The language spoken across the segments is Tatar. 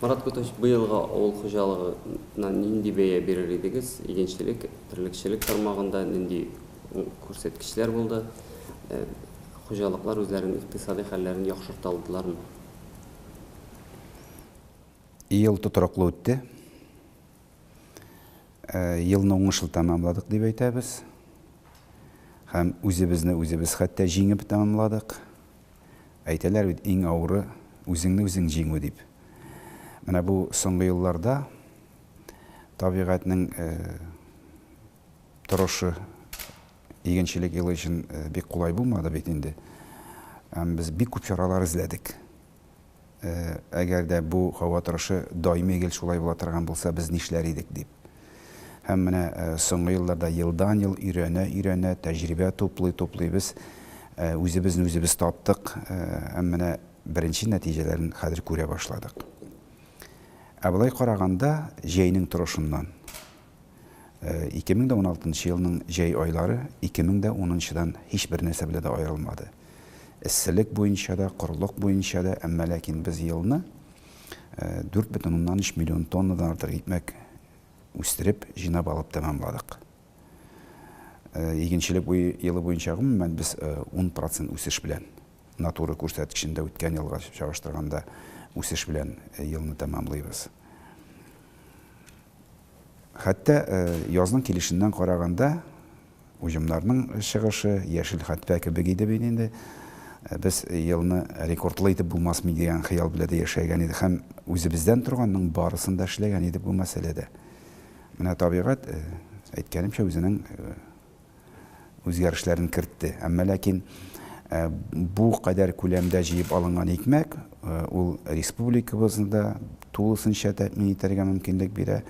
Марат Кутович, быелгы авыл хуҗалыгына нинди бәя бирер идегез? Игенчелек, терлекчелек тармагында нинди күрсәткечләр булды? Хуҗалыклар үзләренең икътисади хәлләрен яхшырта алдылармы? Ел тотрыклы үтте. Елны уңышлы тәмамладык дип әйтәбез. Һәм үзебезне үзебез хәтта җиңеп тәмамладык. Әйтәләр бит, иң авыры үзеңне үзең җиңү дип. Менә бу соңгы елларда табигатьнең торышы игенчелек елы өчен бик кулай булмады бит инде. Һәм без бик күп чаралар эзләдек. Әгәр дә бу һава торышы даими гел шулай була торган булса, без нишләр идек дип. Һәм менә соңгы елларда елдан-ел өйрәнә-өйрәнә, тәҗрибә туплый-туплый без үзебезне үзебез таптык һәм менә беренче нәтиҗәләрен хәзер күрә башладык. Ә болай караганда, җәйнең торышыннан 2016 елның җәй айлары 2010-нчыдан һичбер нәрсә белән дә аерылмады. Эсселек буенча да, корылык буенча да, әмма ләкин без елны 4,3 миллион тоннадан артык икмәк үстереп, җыйнап алып тәмамладык. Игенчелек елы буенча гомумән без 10 процент үсеш белән, натура күрсәткечендә үткән елга чагыштырганда үсеш белән елны тәмамлыйбыз. Хәтта язның килешеннән караганда, уҗымнарның чыгышы яшел хәтфә кебек иде бит инде. Без елны рекордлы итеп булмасмы дигән хыял белән дә яшәгән идек һәм үзебездән торганның барысын да эшләгән идек бу мәсьәләдә. Менә табигать, әйткәнемчә, үзенең үзгәрешләрен кертте. Әмма ләкин бу кадәр күләмдә җыеп алынган икмәк, ул республикабызны да тулысынча тәэмин итәргә мөмкинлек бирә,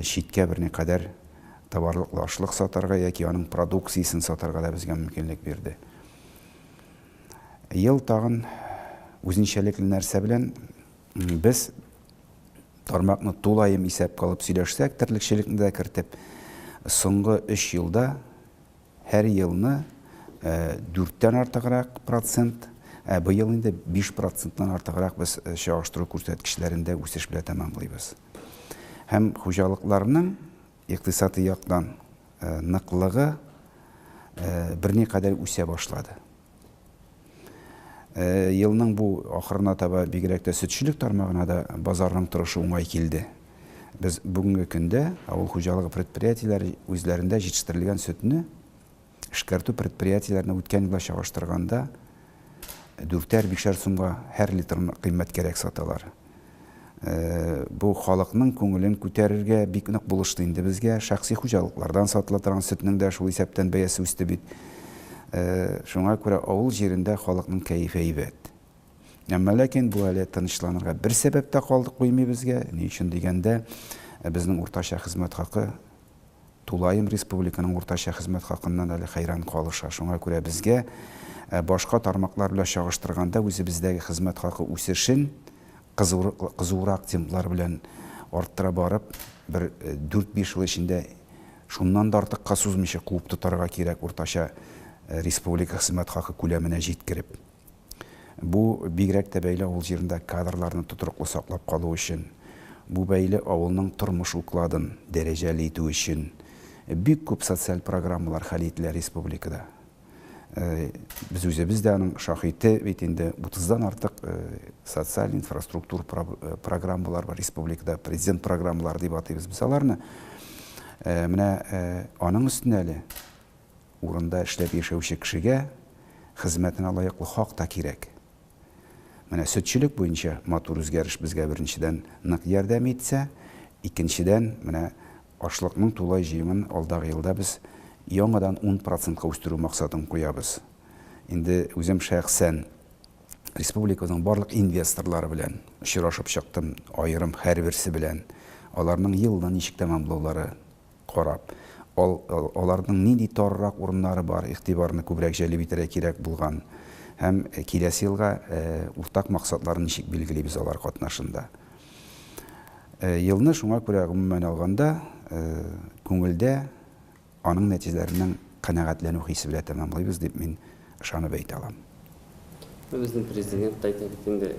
читкә берникадәр товарлыклы ашлык сатарга яки аның продукциясен сатарга да безгә мөмкинлек бирде. Ел тагын үзенчәлекле нәрсә белән без тармакны тулаем исәпкә алып сөйләшсәк, терлекчелекне дә кертеп, соңгы өч елда һәр елны дүрттән артыграк процент, ә быел инде 5 проценттан артыграк без чагыштыру күрсәткечләрендә үсеш белән тәмамлыйбыз. Һәм хуҗалыкларның икътисади яктан ныклыгы берникадәр үсә башлады. Елның бу ахырына таба бигрәк тә сөтчелек тармагына да базарның торышы уңай килде. Без бүгенге көндә авыл хуҗалыгы предприятиеләре үзләрендә җитештерелгән сөтне эшкәртү предприятиеләренә үткән елга чагыштырганда дүртәр, бишәр сумга һәр литрын кыйммәткәрәк саталар. Бу халыкның күңелен күтәрергә бик нык булышты инде безгә. Шәхси хуҗалыклардан сатыла торган сөтнең дә шул исәптән бәясе үсте бит. Шуңа күрә авыл җирендә халыкның кәефе әйбәт. Әмма ләкин бу әле тынычланырга бер сәбәп тә калды куймый безгә. Ни өчен дигәндә, безнең уртача хезмәт хакы тулаем республиканың уртача хезмәт хакыннан әле хәйран калыша. Шуңа күрә безгә башка тармаклар белән чагыштырганда үзебездәге хезмәт хакы үсешен кызурак темплар белән арттыра барып, бер 4-5 ел эчендә шуннан да артыкка сузмыйча куып тотарга кирәк уртача республика хезмәт хакы күләменә җиткереп. Бу бигрәк тә бәйле авыл җирендә кадрларны тотрыклы саклап калу өчен. Бу бәйле авылның тормыш укладын дәрәҗәле итү өчен. Бик күп социаль программалар хәл ителә республикада. Без үзебез дә аның шаһите бит инде, утыздан артык социаль инфраструктур программалар бар республикада, президент программалары дип атыйбыз без аларны. Менә аның өстенә әле урында эшләп яшәүче кешегә хезмәтенә лаеклы хак та кирәк. Менә сөтчелек буенча матур үзгәреш безгә беренчедән нык ярдәм итсә, икенчедән, менә ашлыкның тулай җыемын алдагы елда без яңадан 10 процентка үстерү максатын куябыз. Инде үзем шәхсән республикабызның барлык инвесторлары белән очрашып чыктым, аерым һәрберсе белән. Аларның елны ничек тәмамлаулары карап, аларның нинди таррак урыннары бар, игътибарны күбрәк җәлеп итәргә кирәк булган һәм киләсе елга уртак максатларын ничек билгелибез алар катнашында. Елны шуңа күрә гомумән алганда күңелдә аның нәтиҗәләреннән канәгатьләнү хисе белән тәмамлыйбыз дип мин ышанып әйтә алам. Безнең президент та әйтә бит инде,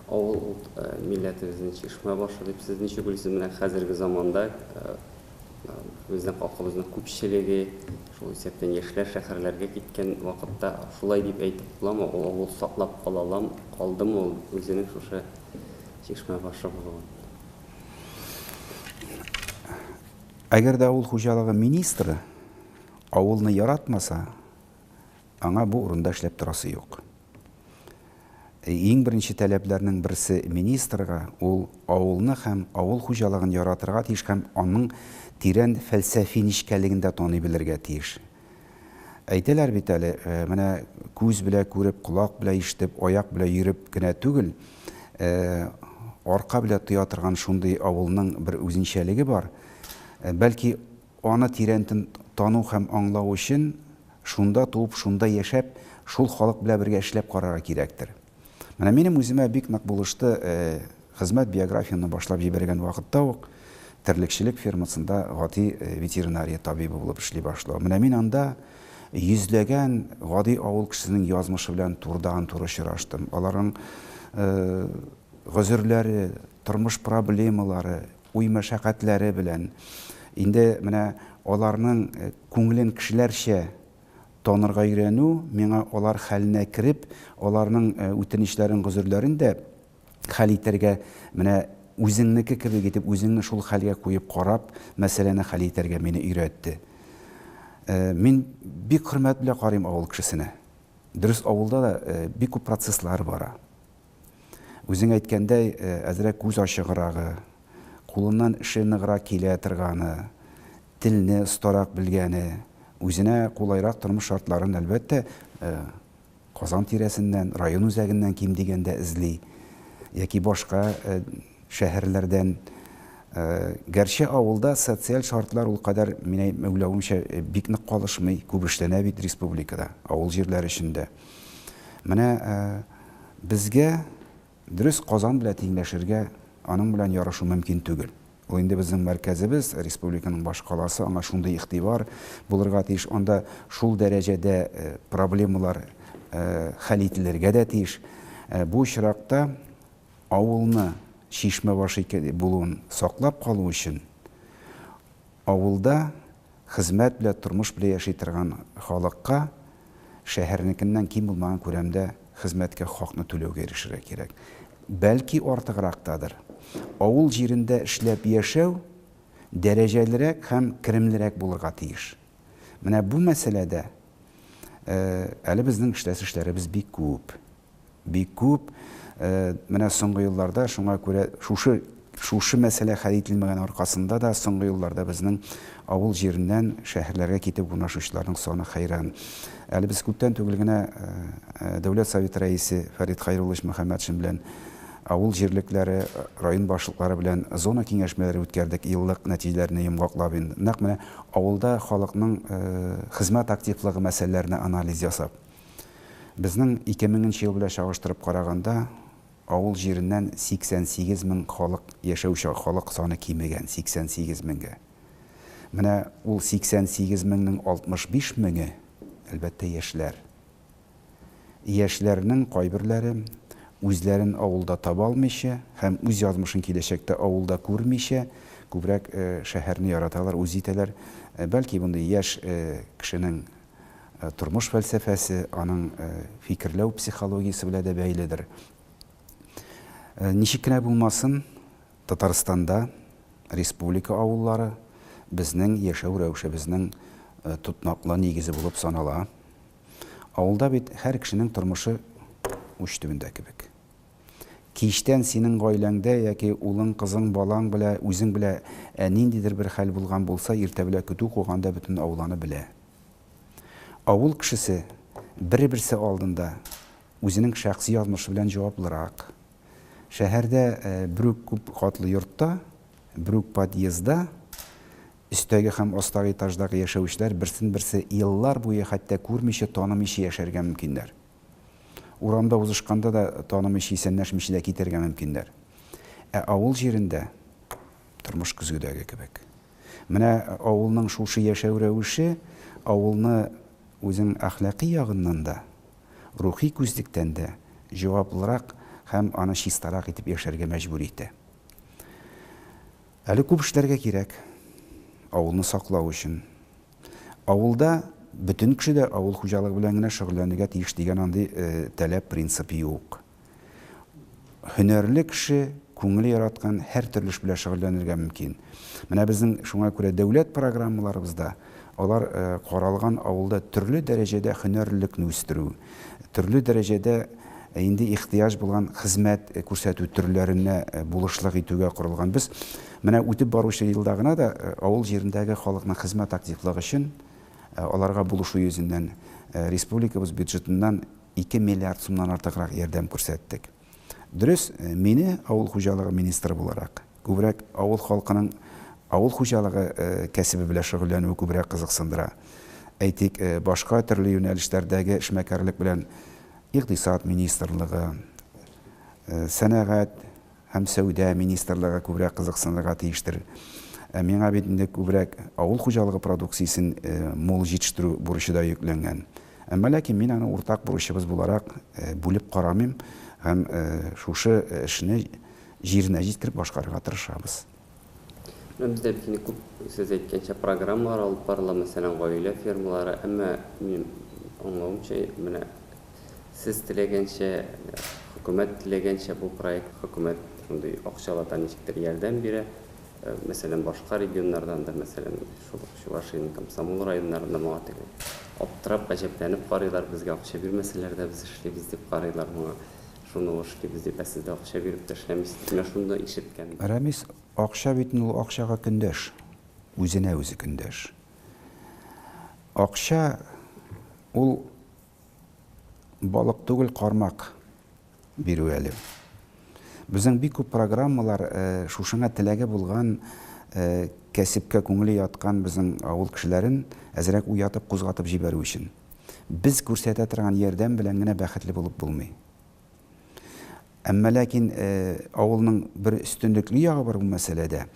Авыл ул милләтебезнең чишмә башы дип сез ничек уйлыйсыз? Менә хәзерге заманда безнең халкыбызның күпчелеге, шул исәптән яшьләр шәһәрләргә киткән вакытта шулай дип әйтеп буламы? Ул авыл саклап кала алам, калдымы ул үзенең шушы чишмә башы булуын? Әгәр дә авыл хуҗалыгы министры авылны яратмаса, аңа бу урында эшләп торасы юк. Иң беренче таләпләрнең берсе министрга, ул авылны һәм авыл хуҗалыгын яратырга тиеш һәм аның тирән фәлсәфи нечкәлеген дә таный белергә тиеш. Әйтәләр бит әле, менә күз белә күреп, колак белә ишетеп, аяк белә йөреп кенә түгел, арка белә тоя торган шундый авылның бер үзенчәлеге бар. Бәлки Аны тирәнтен тану һәм аңлау өчен шунда туып, шунда яшәп, шул халык белән бергә эшләп карарга кирәктер. Менә минем үземә бик нык булышты, хезмәт биографиямне башлап җибәргән вакытта ук терлекчелек фермасында гади ветеринария табибы булып эшли башлау. Менә мин анда йөзләгән гади авыл кешесенең язмышы белән турыдан-туры очраштым. Аларның гозерләре, тормыш проблемалары, уй-мәшәкатьләре белән, инде менә аларның күңелен кешеләрчә танырга өйрәнү, миңа алар хәленә кереп, аларның үтенечләрен, гозерләрен дә хәл итәргә, менә үзеңнеке кебек итеп, үзеңне шул хәлгә куеп карап, мәсьәләне хәл итәргә мине өйрәтте. Мин бик хөрмәт белән карыйм авыл кешесенә. Дөрес, авылда да бик күп процесслар бара. Үзең әйткәндәй, әзрәк күз ачыграгы, кулыннан эше ныграк килә торганы, телне остарак белгәне, үзенә кулайрак тормыш шартларын, әлбәттә, Казан тирәсеннән, район үзәгеннән ким дигәндә эзли яки башка шәһәрләрдән. Гәрчә авылда социаль шартлар ул кадәр, мин уйлавымча, бик нык калышмый, күп эшләнә бит республикада, авыл җирләре өчен дә. Менә безгә дөрес Казан белән тиңләшергә, аның белән ярышу мөмкин түгел. Ул инде безнең мәркәзебез, республиканың башкаласы, аңа шундый игътибар булырга тиеш, анда шул дәрәҗәдә проблемалар хәл ителергә дә тиеш. Бу очракта авылны чишмә башы булуын саклап калу өчен авылда Хезмәт белә, тормыш белә яши торган халыкка шәһәрнекеннән ким булмаган күләмдә хезмәткә хакны түләүгә ирешергә кирәк. Бәлки артыграк тадыр. Авыл җирендә эшләп яшәү дәрәҗәлерәк һәм керемлерәк булырга тиеш. Менә бу мәсьәләдә әле безнең эшләсе эшләребез бик күп. Бик күп. Менә соңгы елларда шуңа күрә шушы шушы мәсьәлә хәл ителмәгән аркасында да соңгы елларда безнең авыл җиреннән шәһәрләргә китеп урнашучыларның саны хәйран. Әле без күптән түгел генә Дәүләт Советы рәисе Фәрит Хәйруллович Мөхәммәтшин белән авыл җирлекләре, район башлыклары белән зона киңәшмәләре үткәрдек, еллык нәтиҗәләрне йомгаклап инде. Нәкъ менә авылда халыкның хезмәт активлыгы мәсьәләләренә анализ ясап. Безнең 2000 нче ел белән чагыштырып караганда, авыл җиреннән 88 мең халык яшәүче халык саны кимегән, 88 меңгә. Менә ул 88 меңнең 65 меңе, әлбәттә, яшьләр. Яшьләрнең кайберләре үзләрен авылда таба алмыйча һәм үз язмышын киләчәктә авылда күрмичә, күбрәк шәһәрне яраталар, үз итәләр. Бәлки, мондый яшь кешенең тормыш фәлсәфәсе, аның фикерләү психологиясе белән дә бәйледер. Ничек кенә булмасын, Татарстанда республика авыллары безнең яшәү рәвешебезнең тотнаклы нигезе булып санала. Авылда бит һәр кешенең тормышы уч төбендә кебек. Кичтән синең гаиләңдә яки улың, кызың, балаң белә, үзең белә ниндидер бер хәл булган булса, иртә белә көтү куганда бөтен авыл аны белә. Авыл кешесе бер-берсе алдында үзенең шәхси язмышы белән җаваплырак. Шәһәрдә бер үк күп катлы йортта, бер үк подъездда өстәге һәм астагы этаждагы яшәүчеләр берсен-берсе еллар буе хәтта күрмичә, танымыйча яшәргә мөмкиннәр. Урамда узышканда да танымыйча, исәнләшмичә дә китәргә мөмкиннәр. Ә авыл җирендә тормыш көзгедәге кебек. Менә авылның шушы яшәү рәвеше авылны үзен әхлакый ягыннан да, рухи күзлектән дә җаваплырак һәм аны чистарак итеп яшәргә мәҗбүр итә. Әле күп эшләргә кирәк авылны саклау өчен. Авылда бөтен кеше дә авыл хуҗалыгы белән генә шөгыльләнергә тиеш дигән андый таләп, принцип юк. Һөнәрле кеше күңеле яраткан һәр төрле эш белән шөгыльләнергә мөмкин. Менә безнең шуңа күрә дәүләт программаларыбызда алар каралган авылда төрле дәрәҗәдә һөнәрлелекне үстерү, төрле дәрәҗәдә инде ихтыяҗ булган хезмәт күрсәтү төрләренә булышлык итүгә корылган. Без менә үтеп баручы елда гына да авыл җирендәге халыкның хезмәт активлыгы өчен аларга булышу йөзеннән республикабыз бюджетыннан 2 миллиард сумнан артыграк ярдәм күрсәттек. Дөрес, мине авыл хуҗалыгы министры буларак, күбрәк авыл халкының авыл хуҗалыгы кәсебе белән шөгыльләнүе күбрәк кызыксындыра. Әйтик, башка төрле юнәлешләрдәге эшмәкәрлек белән Икътисад министрлыгы, сәнәгать һәм сәүдә министрлыгы күбрәк кызыксынырга тиештер. Ә миңа бит инде күбрәк авыл хуҗалыгы продукциясен мул җитештерү бурычы да йөкләнгән. Әмма ләкин мин аны уртак бурычыбыз буларак бүлеп карамыйм һәм шушы эшне җиренә җиткереп башкарырга тырышабыз. Менә бездә бит инде күп, сез әйткәнчә, программалар алып барыла, мәсәлән, гаилә фермалары, әмма минем аңлавымча, менә сез теләгәнчә, хөкүмәт теләгәнчә бу проект, хөкүмәт шундый акчалата ничектер ярдәм бирә. Мәсәлән, башка регионнардан да, мәсәлән, шул ук Чувашиянең Комсомол районнарында моңа теге аптырап, гаҗәпләнеп карыйлар, безгә акча бирмәсәләр дә без эшлибез дип карыйлар моңа. Шуны ук эшлибез дип, ә сез дә акча биреп тә эшләмисез дип, менә шуны ишеткән. Рәмис, акча бит инде ул акчага көндәш. Үзенә үзе көндәш. Акча ул балык түгел, кармак бирү әле. Безнең бик күп программалар шушыңа теләге булган, кәсепкә күңеле яткан безнең авыл кешеләрен әзрәк уятып, кузгатып җибәрү өчен. Без күрсәтә торган ярдәм белән генә бәхетле булып булмый. Әмма ләкин авылның бер өстенлекле ягы бар бу мәсьәләдә.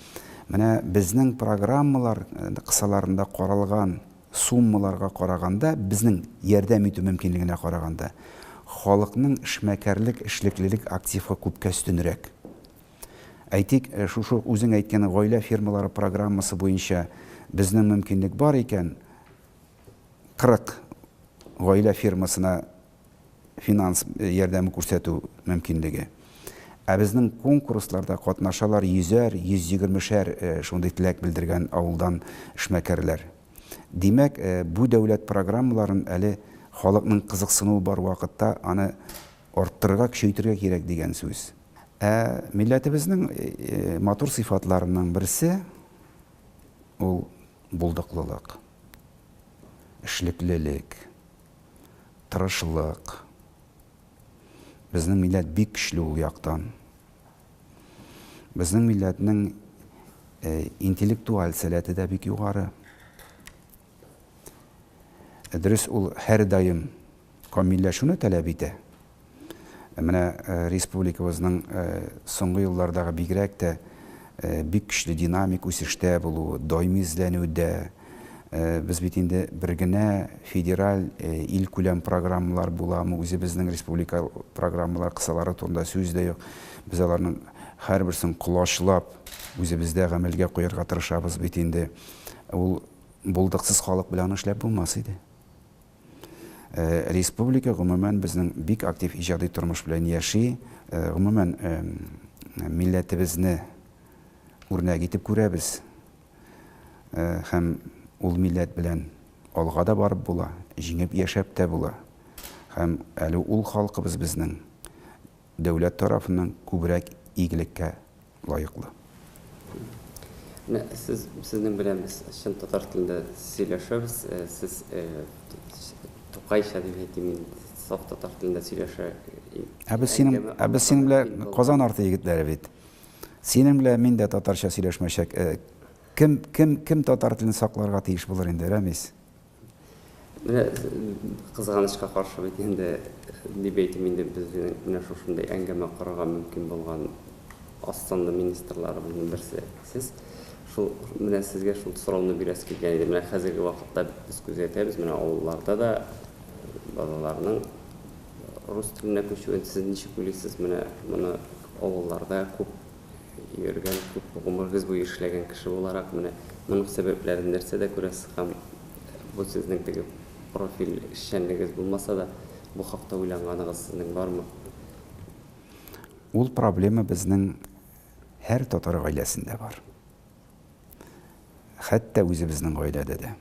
Менә безнең программалар кысаларында каралган суммаларга караганда, безнең ярдәм итү мөмкинлегенә караганда, халыкның эшмәкәрлек, эшлеклелек активы күпкә өстенрәк. Әйтик, шушы ук үзең әйткән гаилә фермалары программасы буенча безнең мөмкинлек бар икән, 40 гаилә фермасына финанс ярдәме күрсәтү мөмкинлеге. Ә безнең конкурсларда катнашалар йөзәр, 120шәр шундый теләк белдергән авылдан эшмәкәрләр. Димәк, бу дәүләт программаларын әле халыкның кызыксынуы бар вакытта аны арттырырга, көчәйтергә кирәк дигән сүз. Ә милләтебезнең матур сыйфатларының берсе ул булдыклылык, эшлеклелек. Тырышлык. Безнең милләт бик көчле ул яктан. Безнең милләтнең интеллектуаль сәләте дә бик югары. Дөрес, ул һәрдаим камилләшүне таләп итә. Менә республикабызның соңгы еллардагы бигрәк тә бик көчле динамик үсештә булуы, даими эзләнүдә, без бит инде бер генә федераль илкүләм программалар буламы, үзебезнең республика программалар кысалары турында сүз дә юк. Без аларның һәрберсен колачлап, үзебездә гамәлгә куярга тырышабыз бит инде. Ул булдыксыз халык белән аны эшләп булмас иде. Республика, гомумән, безнең бик актив иҗади тормыш белән яши. Гомумән, милләтебезне үрнәк итеп күрәбез. Һәм ул милләт белән алга да барып була, җиңеп яшәп тә була. Һәм әле ул халкыбыз безнең дәүләт тарафыннан күбрәк игелеккә лаеклы. Менә сез, сезнең белән без чын татар телендә сөйләшәбез. Сез Тукайча дип әйтим инде, саф татар телендә сөйләшә. Ә без синең, ә без синең белән Казан арты егетләре бит. Синең белән мин дә татарча сөйләшмәчәк. Кем, кем, кем татар телен сакларга тиеш булыр инде, Рәмис? Менә кызганычка каршы бит инде, дип әйтим инде, безнең менә шушындый әңгәмә корырга мөмкин булган аз санлы министрларыбызның берсе сез. Шул менә сезгә шул сорауны бирәсе килгән иде. Менә хәзерге вакытта без күзәтәбез, менә авылларда да балаларның рус теленә күчүен сез ничек уйлыйсыз? Менә моны авылларда күп йөргән, күп гомерегез буе эшләгән кеше буларак, менә моның сәбәпләрен нәрсәдә күрәсез һәм бу сезнең теге профиль эшчәнлегегез булмаса да, бу хакта уйланганыгыз сезнең бармы? Ул проблема безнең һәр татар гаиләсендә бар. Хәтта үзебезнең гаиләдә дә.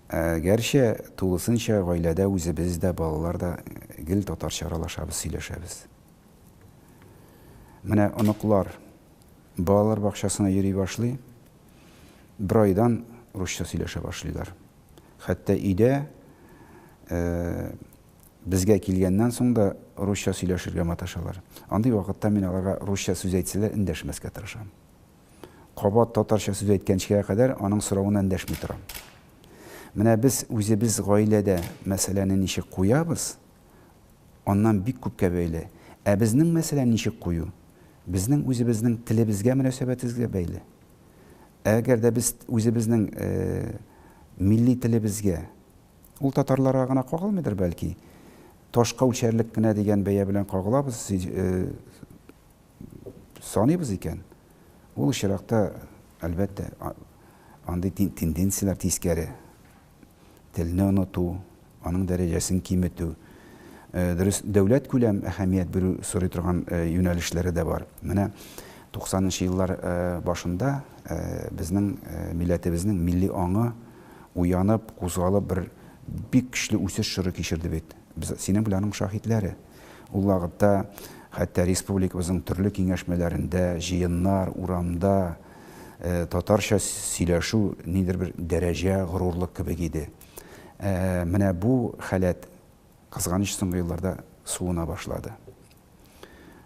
Гәрчә тулысынча гаиләдә үзебез дә, балалар да гел татарча аралашабыз, сөйләшәбез. Менә оныклар балалар бакчасына йөри башлый, бер айдан русча сөйләшә башлыйлар. Хәтта өйдә безгә килгәннән соң да русча сөйләшергә маташалар. Андый вакытта мин аларга русча сүз әйтсәләр эндәшмәскә тырышам. Кабат татарча сүз әйткәнчегә кадәр аның соравына эндәшми торам. Менә без үзебез гаиләдә мәсьәләне ничек куябыз, аннан бик күпкә бәйле. Ә безнең мәсьәләне ничек кую, безнең үзебезнең телебезгә мөнәсәбәтебезгә бәйле. Әгәр дә без үзебезнең милли телебезгә, ул татарларга гына кагылмыйдыр бәлки, ташка үлчәрлек кенә дигән бәя белән кагылабыз, саныйбыз икән, ул очракта, әлбәттә, андый тенденцияләр тискәре. Телне оныту, аның дәрәҗәсен киметү. Дөрес, дәүләт күләм әһәмият бирү сорый торган юнәлешләре дә бар. Менә 90 нчы еллар башында безнең милләтебезнең милли аңы уянып, кузгалып бер бик көчле үсеш чоры кичерде бит. Без синең белән аның шаһитләре. Ул вакытта хәтта республикабызның төрле киңәшмәләрендә, җыеннар, урамда татарча сөйләшү нидер бер дәрәҗә, горурлык кебек иде. Менә бу халәт, кызганыч, соңгы елларда суына башлады.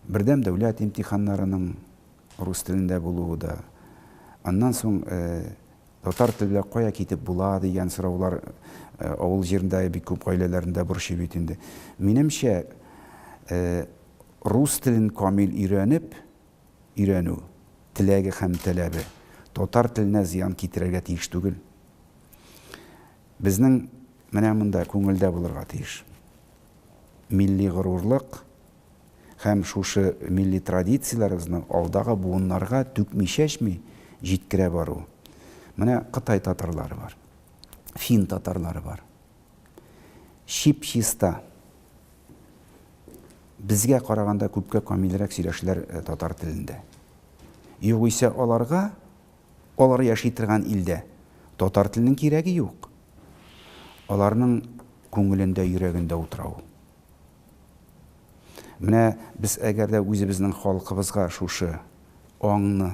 Бердәм дәүләт имтиханнарының рус телендә булуы да, аннан соң татар теле белән кая китеп була дигән сораулар авыл җирендәге бик күп гаиләләрендә борчый бит инде. Минемчә, рус телен камил өйрәнеп, өйрәнү теләге һәм таләбе татар теленә зыян китерергә тиеш түгел. Безнең менә монда күңелдә булырга тиеш. Милли горурлык һәм шушы милли традицияләребезне алдагы буыннарга түкми-чәчми җиткерә бару. Менә Кытай татарлары бар, фин татарлары бар. Чип-чиста. Безгә караганда күпкә камилрәк сөйләшәләр татар телендә. Югыйсә аларга, алар яши торган илдә татар теленең кирәге юк. Аларның күңелендә, йөрәгендә утыра ул. Менә без әгәр дә үзебезнең халкыбызга шушы аңны,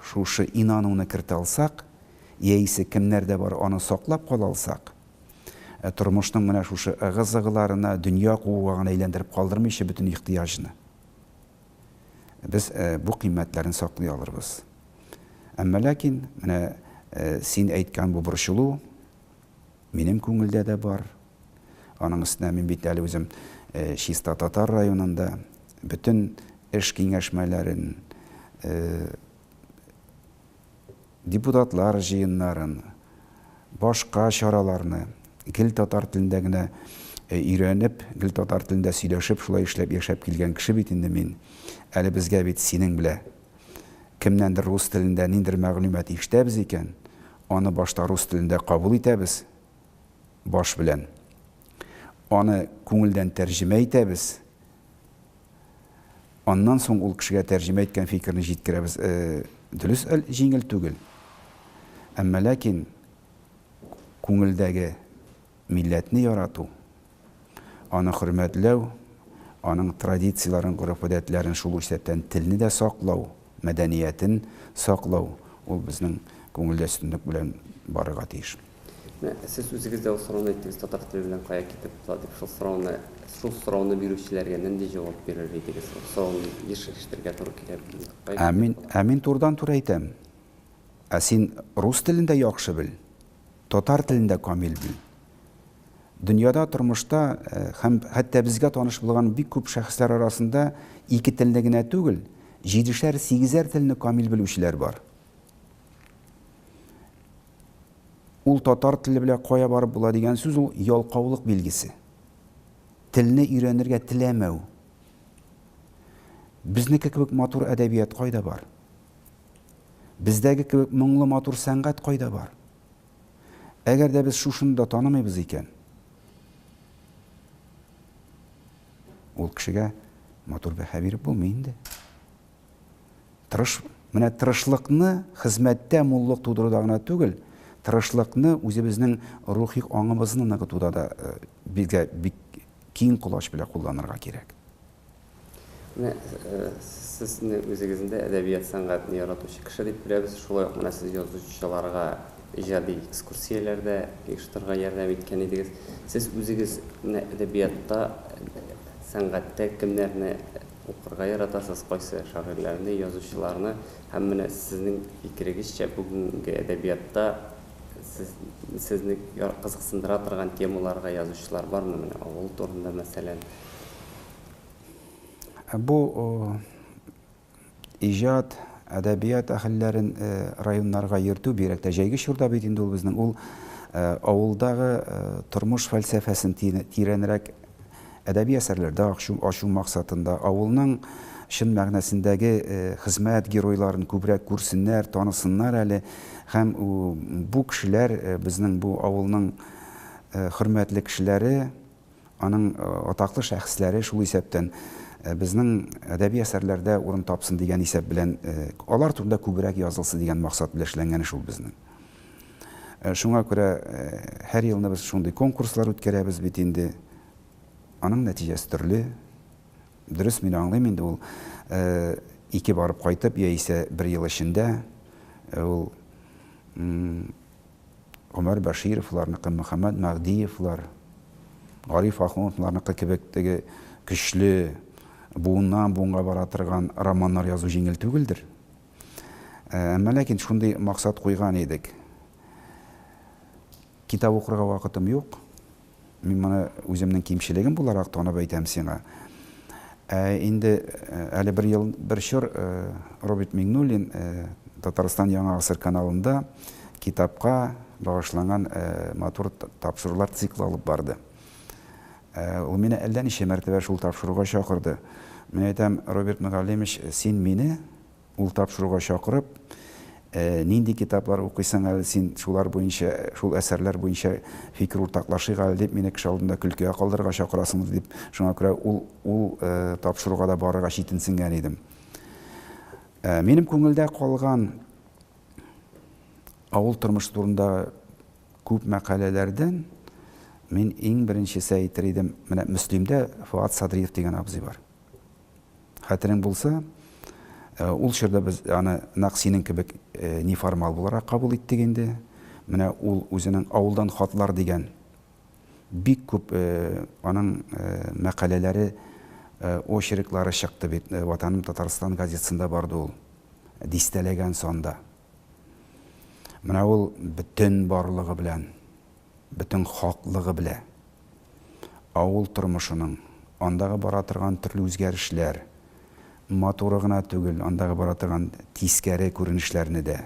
шушы инануны кертә алсак, яисә кемнәрдә бар аны саклап кала алсак, ә тормышның менә шушы ыгы-зыгыларына, дөнья кууга гына әйләндереп калдырмыйча бөтен ихтыяҗны, без бу кыйммәтләрне саклый алырбыз. Әмма ләкин менә син әйткән бу борчылу минем күңелдә дә бар. Аның өстенә мин бит әле үзем чиста татар районында бөтен эш киңәшмәләрен, депутатлар җыеннарын, башка чараларны гел татар телендә генә өйрәнеп, гел татар телендә сөйләшеп, шулай эшләп яшәп килгән кеше бит инде мин. Әле безгә бит синең белә кемнәндер рус телендә ниндер мәгълүмат ишетәбез икән, аны башта рус телендә кабул итәбез, баш белән. Аны күңелдән тәрҗемә итәбез. Аннан соң ул кешегә тәрҗемә иткән фикерне җиткерәбез. Дөрес, җиңел түгел. Әмма ләкин күңелдәге милләтне ярату, аны хөрмәтләү, аның традицияләрен, гореф-гадәтләрен, шул исәптән телне дә саклау, мәдәниятен саклау, ул безнең күңелдә өстенлек белән барырга тиеш. Менә сез үзегез дә ул сорауны әйттегез, татар теле белән кая китеп була дип, шул сорауны, шул сорауны бирүчеләргә нинди җавап бирер идегез? Ул сорауны еш ишетергә туры килә. Кая Ә мин, ә мин турыдан-туры әйтәм. Ә син рус телен дә яхшы бел, татар телен дә камил бел. Дөньяда, тормышта һәм хәтта безгә таныш булган бик күп шәхесләр арасында ике телне генә түгел, җидешәр, сигезәр телне камил белүчеләр бар. Ул татар теле белән кая барып була дигән сүз ул ялкаулык билгесе. Телне өйрәнергә теләмәү. Безнеке кебек матур әдәбият кайда бар? Бездәге кебек моңлы матур сәнгать кайда бар? Әгәр дә без шушыны да танымыйбыз икән, ул кешегә матур бәһа биреп булмый инде. Тырыш, менә тырышлыкны хезмәттә муллык тудыруда гына түгел, тырышлыкны үзебезнең рухи аңыбызны ныгытуда да э, безгә бик киң колач белән кулланырга кирәк. Менә э, сезне үзегезне дә әдәбият сәнгатен яратучы кеше дип беләбез. Шулай ук менә сез язучыларга иҗади экскурсияләр дә оештырырга ярдәм иткән идегез. Сез үзегез менә әдәбиятта, сәнгатьтә кемнәрне укырга яратасыз, кайсы шагыйрьләрне, язучыларны һәм менә сезнең фикерегезчә бүгенге әдәбиятта сез, сезне кызыксындыра торган темаларга язучылар бармы? Менә авыл турында, мәсәлән. Бу иҗат, әдәбият әһелләрен районнарга йөртү, бигрәк тә җәйге чорда бит инде ул безнең, ул авылдагы тормыш фәлсәфәсен тирәнрәк әдәби әсәрләрдә ачу максатында, авылның чын мәгънәсендәге хезмәт геройларын күбрәк күрсеннәр, танысыннар әле. Һәм бу кешеләр, безнең бу авылның хөрмәтле кешеләре, Аның атаклы шәхесләре, шул исәптән, безнең әдәби әсәрләрдә урын тапсын дигән исәп белән, алар турында күбрәк язылсын дигән максат белән эшләнгән эш ул безнең. Шуңа күрә һәр елны без шундый конкурслар үткәрәбез бит инде. Аның нәтиҗәсе төрле. Дөрес, мин аңлыйм инде ул ике барып кайтып, яисә бер ел эчендә ул Гомәр Бәшировларныкы, Мөхәммәт Мәһдиевлар, Гариф Ахуновларныкы кебек теге көчле, буыннан буынга бара торган романнар язу җиңел түгелдер. Әмма ләкин шундый максат куйган идек. Китап укырга вакытым юк. Мин моны үземнең кимчелегем буларак танып әйтәм сиңа. Ә инде әле бер ел, бер чор Роберт Миңнуллин Татарстан Яңа гасыр каналында китапка багышланган матур тапшырулар циклы алып барды. Ул мине әллә ничә мәртәбә шул тапшыруга чакырды. Мин әйтәм, Роберт Мөгаллимович, син мине Ул тапшыруга чакырып, нинди китаплар укыйсың әле син, шулар буенча, шул әсәрләр буенча фикер уртаклашыйк әле дип, мине кеше алдында көлкегә калдырырга чакырасыңдыр дип, шуңа күрә ул, ул тапшыруга да барырга читенсенгән идем. Минем күңелдә калган авыл тормышы турында күп мәкаләләрдән мин иң беренчесе әйтер идем, менә Мөслимдә Фоат Садриев дигән абзый бар. Хәтерең булса, ул чорда без аны нәкъ синең кебек неформал буларак кабул иттек инде. Менә ул үзенең Авылдан хатлар дигән бик күп аның мәкаләләре, очерклары чыкты бит. Ватаным Татарстан газетасында барды ул. Дистәләгән санда. Менә ул бөтен барлыгы белән, бөтен хаклыгы белә. Авыл тормышының, андагы бара торган төрле үзгәрешләр, матуры гына түгел, андагы бара торган тискәре күренешләрне дә,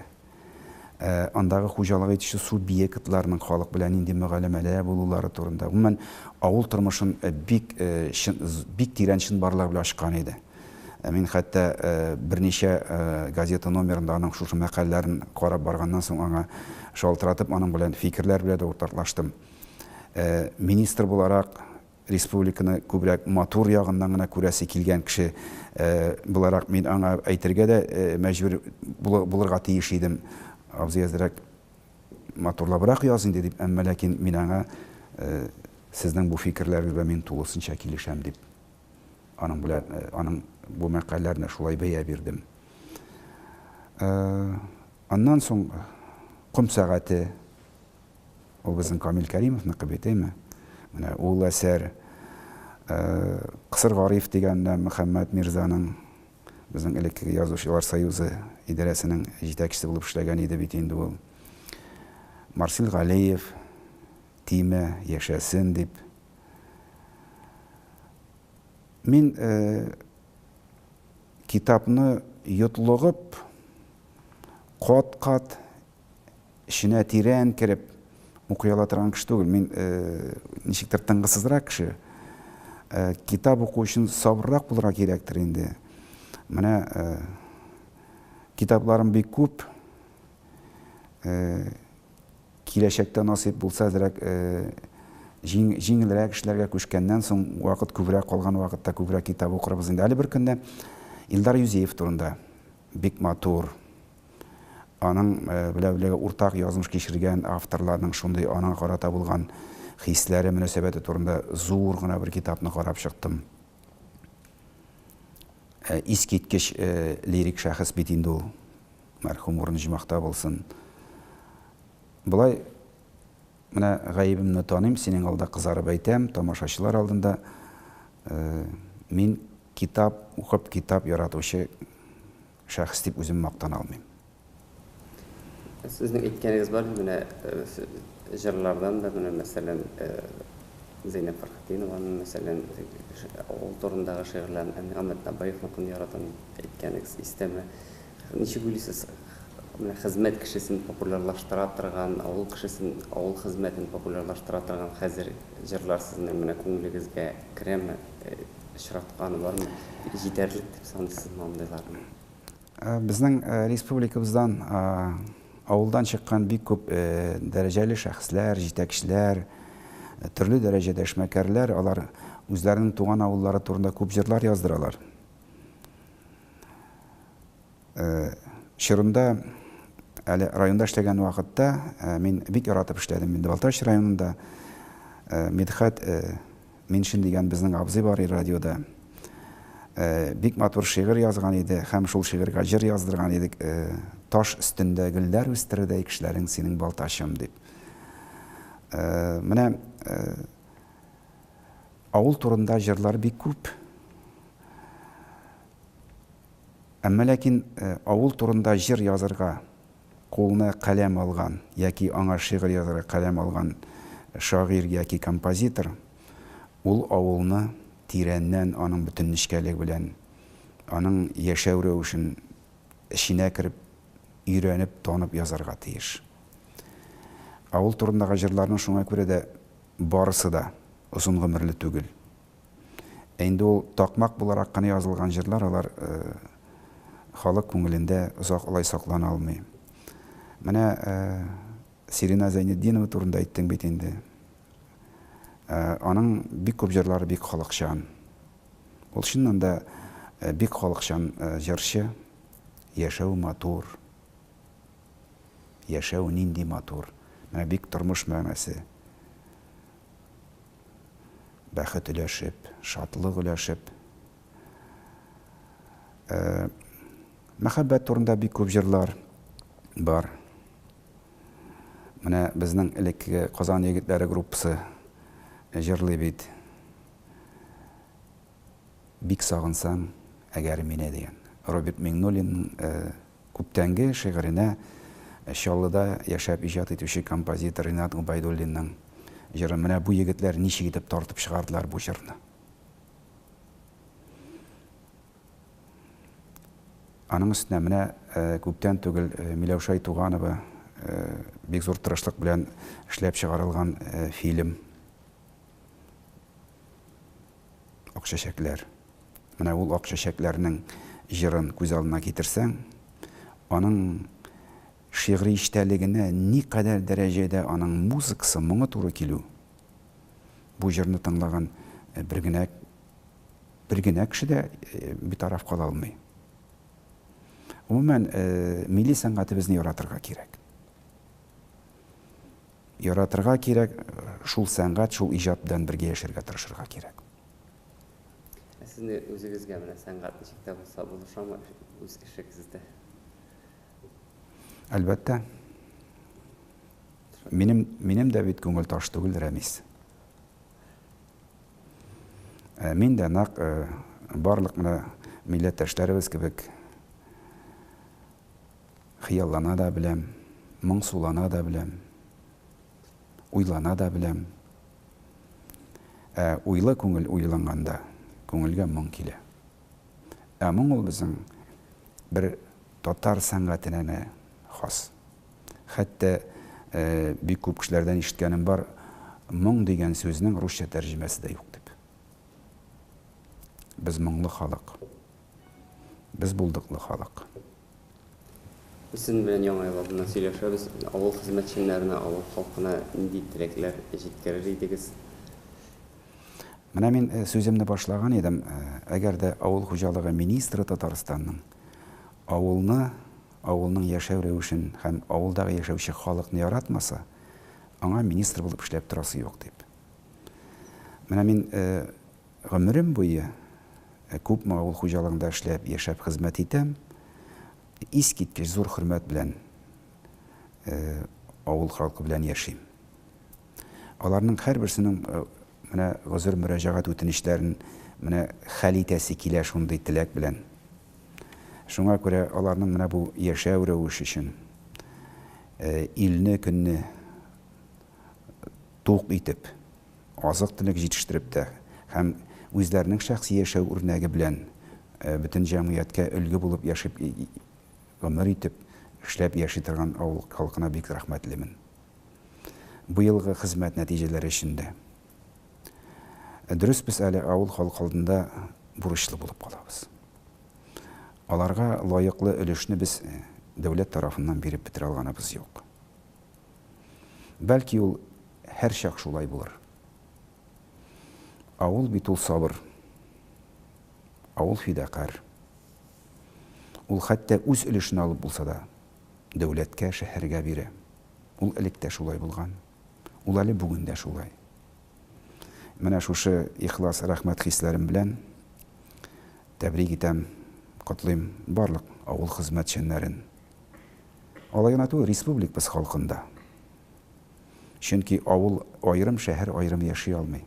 андагы хуҗалык итүче субъектларның халык белән нинди мөгаләмәдә булулары турында, гомумән, авыл тормышын бик чын, бик тирән чынбарлыгы белән ачкан иде. Мин хәтта берничә газета номерында аның шушы мәкаләләрен карап барганнан соң аңа шалтыратып, аның белән фикерләр белән дә уртаклаштым. Министр буларак республиканы күбрәк матур ягыннан гына күрәсе килгән кеше буларак мин аңа әйтергә дә мәҗбүр булырга тиеш идем. Абзый, әзрәк матурлабрак яз инде дип, әмма ләкин мин аңа сезнең бу фикерләрегез белән мин тулысынча килешәм дип аның белән аның бу мәкаләләренә шулай бәя бирдем. Аннан соң Ком сәгате. Ул безнең Камил Кәримовныкы бит, әйме? Менә ул әсәр Кысыр Гариф дигән Мөхәммәт Мирзаның безнең элеккеге Язучылар союзы идарәсенең җитәкчесе булып эшләгән иде бит инде ул. Марсил Галиев Тимә, яшәсен дип. Мин китапны йотлыгып, кат-кат эченә тирән кереп укый ала торган кеше түгел. Мин ничектер тынгысызрак кеше. Китап уку өчен сабыррак булырга кирәктер инде. Менә китапларым бик күп. Киләчәктә насыйп булса, әзрәк җиңелрәк эшләргә күчкәннән соң, вакыт күбрәк калган вакытта күбрәк китап укырбыз инде. Әле бер көнне Илдар Юзеев турында бик матур, аның белән уртак язмыш кичергән авторларның шундый аңа карата булган хисләре, мөнәсәбәте турында зур гына бер китапны карап чыктым. Искиткеч лирик шәхес бит инде ул. Мәрхүм урыны җомахта булсын. Болай менә гаебемне таныйм, синең алда кызарып әйтәм, тамашачылар алдында мин китап укып, китап яратучы шәхес дип үзем мактана алмыйм. Сезнең әйткәнегез бар, менә җырлардан да, менә мәсәлән, Зәйнәб Фәрхетдинованың, мәсәлән, авыл турындагы шигырьләрен, Әнғам Әтнабаевныкын яратам дип әйткәнегез истәме? Ничек уйлыйсыз, менә хезмәт кешесен популярлаштыра торган, авыл кешесен, авыл хезмәтен популярлаштыра торган хәзер җырлар сезнең менә күңелегезгә керәме? Очратканы бармы? Җитәрлек дип саныйсызмы андыйларны? Безнең республикабыздан авылдан чыккан бик күп дәрәҗәле шәхесләр, җитәкчеләр, төрле дәрәҗәдә эшмәкәрләр, алар үзләренең туган авыллары турында күп җырлар яздыралар. Чорында әле районда эшләгән вакытта мин бик яратып эшләдем инде Балтач районында. Мидхәт Миншин дигән безнең абзый бар иде радиода. Бик матур шигырь язган иде һәм шул шигырьгә җыр яздырган идек. Таш өстендә гөлләр үстерердәй кешеләрең синең Балтачым дип. Менә авыл турында җырлар бик күп. Әмма ләкин авыл турында җыр язырга кулына каләм алган яки аңа шигырь язарга каләм алган шагыйрь яки композитор ул авылны тирәннән, аның бөтен нечкәлеге белән, аның яшәү рәвешен эченә кереп, өйрәнеп, танып язарга тиеш. Авыл турындагы җырларның шуңа күрә дә барысы да озын гомерле түгел. Ә инде ул такмак буларак кына язылган җырлар, алар халык күңелендә озак алай саклана алмый. Менә Сирина Зәйнетдинова турында әйттең бит инде. Аның бик күп җырлары бик халыкчан. Ул чыннан да бик халыкчан җырчы. Яшәү матур. Яшәү нинди матур. Менә бик тормыш мәгънәсе. Бәхет өләшеп, шатлык өләшеп. Мәхәббәт турында бик күп җырлар бар. Менә безнең элеккеге Казан егетләре группасы җырлый бит. Бик сагынсаң, әгәр мине дигән. Роберт Миңнуллинның күптәнге шигыренә Чаллыда яшәп иҗат итүче композитор Ринат Гобәйдуллинның җыры. Менә бу егетләр ничек итеп тартып чыгардылар бу җырны. Аның өстенә менә күптән түгел Миләүшә Айтуганова бик зур тырышлык белән эшләп чыгарылган фильм Ак чәчәкләр. Менә ул ак чәчәкләрнең җырын күз алдына китерсәң, аның шигъри эчтәлегенә никадәр дәрәҗәдә аның музыкасы, моңы туры килү. Бу җырны тыңлаган бер генә бер генә кеше дә битараф кала алмый. Гомумән, милли сәнгатебезне яратырга кирәк. Яратырга кирәк, шул сәнгать, шул иҗат белән бергә яшәргә тырышырга кирәк. Ә сезне үзегезгә менә сәнгать ничек тә булса булышамы үз эшегездә? Әлбәттә. Минем, минем дә бит күңел таш түгел, Рәмис. Ә, мин дә нәкъ барлык менә милләттәшләребез кебек Хыяллана да беләм, моңсулана да беләм, уйлана да беләм. Ә уйлы күңел уйланганда, күңелгә моң килә. Ә моң ул безнең бер татар сәнгатенә генә хас. Хәтта бик күп кешеләрдән ишеткәнем бар, моң дигән сүзнең русча тәрҗемәсе дә юк дип. Без моңлы халык. Без булдыклы халык. Без сезнең белән Яңа ел алдыннан сөйләшәбез. Авыл хезмәтчәннәренә, авыл халкына нинди теләкләр җиткерер идегез? Менә мин сүземне башлаган идем, әгәр дә авыл хуҗалыгы министры Татарстанның авылны, авылның яшәү рәвешен һәм авылдагы яшәүче халыкны яратмаса, аңа министр булып эшләп торасы юк дип. Менә мин гомерем буе күпме авыл хуҗалыгында эшләп, яшәп хезмәт итәм, искиткеч зур хөрмәт белән авыл халкы белән яшим. Аларның һәрберсенең менә гозер мөрәҗәгать үтенечләрен менә хәл итәсе килә шундый теләк белән. Шуңа күрә аларның менә бу яшәү рәвеше өчен илне көнне тук итеп, азык-төлек җитештереп тә һәм үзләренең шәхси яшәү үрнәге белән бөтен җәмгыятькә өлге булып яшәп гомер итеп, эшләп яши торган авыл халкына бик рәхмәтлемен. Быелгы хезмәт нәтиҗәләре өчен дә. Дөрес, без әле авыл халкы алдында бурычлы булып калабыз. Аларга лаеклы өлешне без дәүләт тарафыннан биреп бетерә алганыбыз юк. Бәлки ул һәрчак шулай булыр. Авыл бит ул сабыр. Авыл фидакарь. Ул хәтта үз өлешен алып булса да, дәүләткә, шәһәргә бирә. Ул элек тә шулай булган. Ул әле бүген дә шулай. Менә шушы ихлас рәхмәт хисләрем белән тәбрик итәм, котлыйм барлык авыл хезмәтчәннәрен. Алай гына түгел, республикабыз халкын да. Чөнки авыл аерым, шәһәр аерым яши алмый.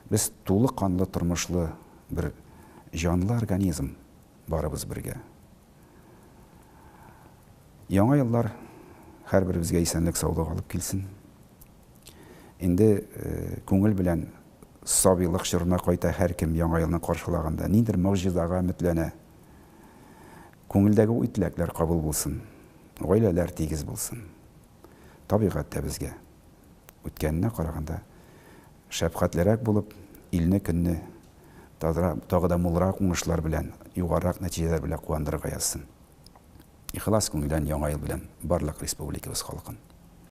Без тулы канлы тормышлы бер җанлы организм барыбыз бергә. Яңа еллар һәрберебезгә исәнлек-саулык алып килсен. Инде күңел белән сабыйлык чорына кайта һәркем Яңа елны каршылаганда, ниндидер могҗизага өметләнә. Күңелдәге уй-теләкләр кабул булсын, гаиләләр тигез булсын. Табигать тә безгә үткәненә караганда шәфкатьлерәк булып, илне-көнне тагы да мулрак уңышлар белән, югарырак нәтиҗәләр белән куандырырга язсын. Ихлас күңелдән Яңа ел белән барлык республикабыз халкын!